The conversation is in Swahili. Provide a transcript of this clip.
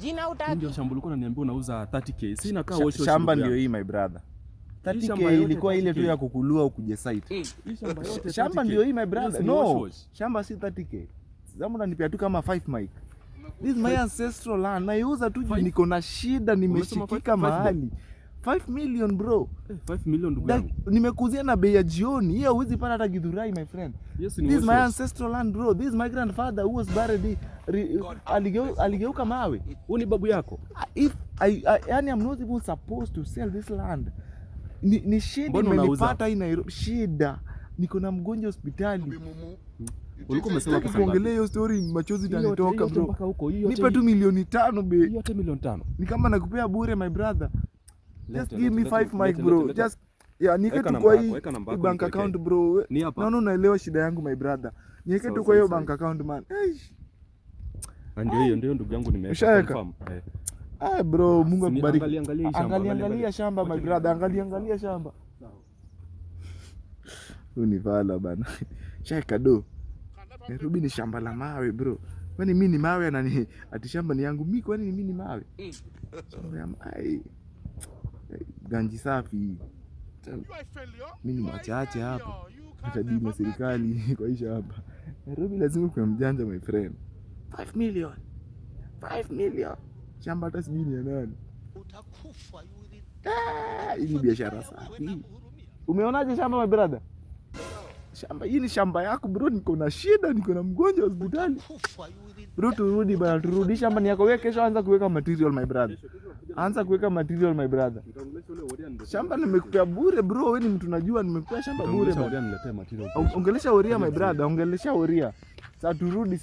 Jina Hii hutaki. ndio shamba ulikuwa unaniambia unauza 30K. Si inakaa wash wash, Shamba ndugu ndio yangu. hii, my brother. Hii shamba 30K yote ilikuwa ile tu 30K. Ya kukulua ukuje site. Hii shamba yote Shamba 30K. ndio hii, my brother. Yes, ni No, wash wash. Shamba si 30K. Sasa unanipea tu kama 5 mic. This is my ancestral land. Naiuza tu juu Five? niko na shida, nimeshikika Five mahali. 5 million, bro. Eh, 5 million, ndugu yangu. Nimekuzia na bei ya jioni. Hiyo huwezi pata hata Githurai, my friend. Yes, ni This is wash my wash. Ancestral land, bro. This is my grandfather who was buried. Aligeuka mawe. Huyu ni babu yako. If I, yani I'm not even supposed to sell this land. Ni shida Mbona unauza? imenipata hii Nairobi. Shida. Niko na mgonjwa hospitali. Ulikuwa umesema Sitaki pesa ngapi? kuongelea hiyo story, machozi Hii yote- hii itanitoka, yote bro. mpaka huko, hii yote Nipe tu milioni 5, be. Hii yote milioni 5. Ni kama nakupea bure, my brother. Just Lete, give me lete, 5 lete, mic, lete, bro. lete. Just yeah, niweke Weka tu namba kwa yako, hii weka namba yako bank nikuwekee. account, bro. Ni hapa. Naona unaelewa shida yangu, my brother. Niweke Sawa, tu kwa hiyo sawa, bank account, man. Eish. Na ndio hiyo, ndio ndugu yangu, nimeweka Ushaweka? confirm. Eh. Ah, bro, Mungu akubariki. Angalia, angalia hii shamba, Angalia, angalia shamba, my Wacha brother. Angalia, angalia shamba. Huyu ni vala bana. Shaka do. Nairobi ni shamba la mawe, bro. Kwani mimi ni mawe anani ati shamba ni yangu mimi? Kwani mimi ni mawe? Shamba ya mawe. Ganji safi. Mimi ni machache hapa. Atadili na serikali kwa hii shamba. Nairobi lazima kuwe mjanja, my friend. 5 million. 5 million. Shamba hata sijui ni ya nani. Ah, hii ni biashara safi. Umeonaje shamba, my brother? Shamba hii ni shamba yako, bro, niko na shida, niko na mgonjwa hospitali. Bro, turudi bana, turudi, shamba ni yako. Wewe kesho anza kuweka material, my brother. Anza kuweka material, my brother. Nitaongelesha ule Oria niletee. Shamba nimekupea bure, bro, wewe ni mtu najua, nimekupea shamba bure Nitaongelesha bana. Oria niletee material. Ongelesha Oria, my brother, ongelesha Oria. Sasa turudi si